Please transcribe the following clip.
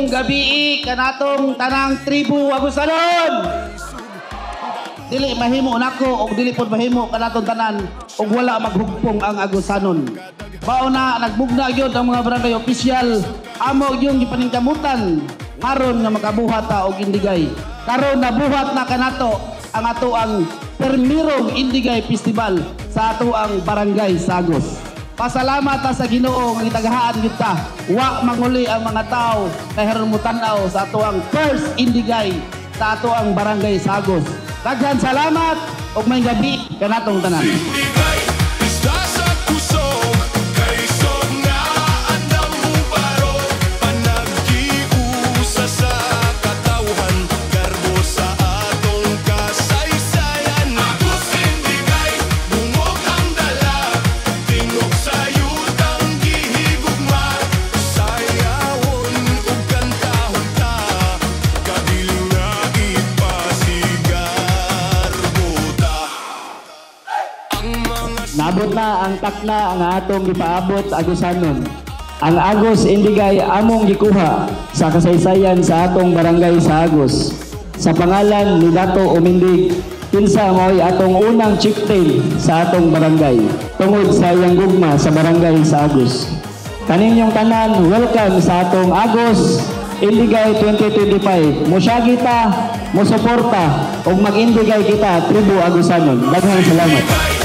Maayong gabii kanatong tanang tribo Agusanon. Dili mahimo nako og dili pod mahimo kanatong tanan og wala maghugpong ang Agusanon. Mao na nagbugna gyud ang mga barangay opisyal, amo yung gipaningkamutan aron nga makabuhat ta og Indigay. Karon nabuhat na kanato ang ato ang permirong Indigay Festival sa ato ang Barangay Sagos. Pasalamat ta sa Ginoo nga gitagahaan gyud ta. Wa manguli ang mga tao kay haron mo tan-aw sa ato ang first Indigay sa ato ang Barangay Sagos. Daghan salamat ug maayong gabii kanatong tanan. Indigay, isla sa kusog, kaisog nga andam baro, panagkiusa sa katawhan, garbo sa atong kasaysayan. Agos Indigay, bungog ang dala, tingog sa yutang gihigugma, sayawon ug kantahon ta, kabilin nga ipasigarbo ta. Ang mga Naabot na ang takna nga atong gipaabot, Agusanon. Ang Agos Indigay among gikuha sa kasaysayan sa atong barangay sa Agos. Sa pangalan ni Dato Umindig, kinsa mao'y atong unang chieftain sa atong barangay tungod sa iyang gugma sa barangay sa Agos. Kaninyong tanan, welcome sa atong Agos Indigay 2025. Musyagi ta, musuporta, ug mag-indigay kita, tribo Agusanon. Daghang salamat.